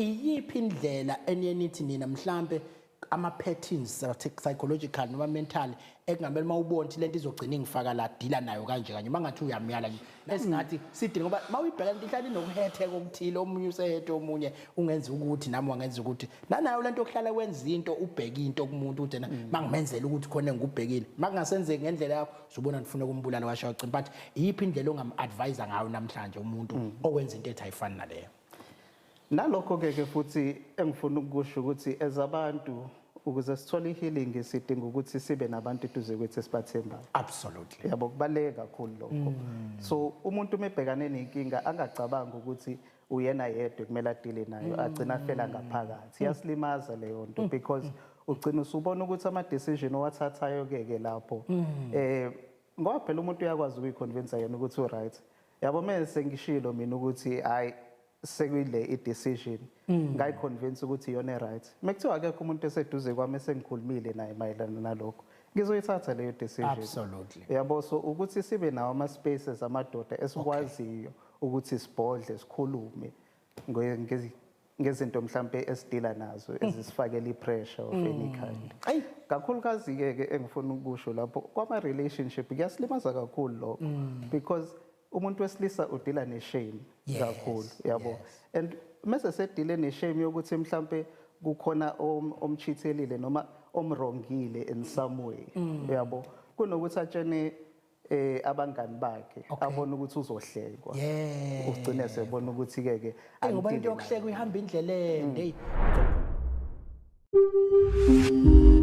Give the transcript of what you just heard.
Iyiphi indlela eniye nithi nina mhlambe ama patterns psychological noma mental ekungamele uma ubona ukuthi lento izogcina ingifaka la, deala nayo kanje kanje, mangathi uyamyala nje esingathi sidinga, ngoba mawuyibheka into ihlala inokuhetheka okuthile, omunye usehethe omunye, ungenza ukuthi nami wangenza ukuthi nanayo lento yokuhlala wenza into, ubheke into kumuntu ukuthi yena mangimenzela ukuthi khona engikubhekile, makungasenzeki ngendlela yakho uzobona ndifuna ukumbulala washo wacima. But iyiphi indlela ongam-advise ngayo namhlanje umuntu owenza into ethi ayifani naleyo? Nalokho ke ke futhi engifuna ukukusho ukuthi as abantu, ukuze sithole i-healing, sidinga ukuthi sibe nabantu eduze kwethu esibathembayo. Yabo, kubaluleke kakhulu lokho. So umuntu uma ebhekane nenkinga, angacabangi ukuthi uyena yedwa kumele adeale nayo, agcina afela ngaphakathi. Iyasilimaza leyo nto because ugcina usubona ukuthi ama-decision owathathayo ke ke lapho, ngoba phela umuntu uyakwazi ukuyiconvince yena ukuthi u-right, yabo. Mase sengishilo mina ukuthi hayi, sekuyile i-decision, ngayiconvince ukuthi iyona right, mekuthiwa akekho umuntu eseduze kwami esengikhulumile naye mayelana nalokho, ngizoyithatha leyo decision. Yabo, so ukuthi sibe nawo ama-spaces amadoda esikwaziyo ukuthi sibhodle, sikhulume ngezinto mhlambe esideala nazo ezisifakela i-pressure of any kind. Kakhulukazi-ke ke engifuna ukusho lapho kwama-relationship, kuyasilimaza kakhulu lokho because umuntu wesilisa udeala ne-shame kakhulu, yabo. And mase sedeale ne-shame yokuthi mhlambe kukhona omchithelile noma omwrongile in some way, yabo, kunokuthi atshene abangani bakhe, abone ukuthi uzohlekwa, ugcine sebona ukuthi ke ke Eyi, ngoba into angideale yokuhleka ihamba indlela ende. Hey.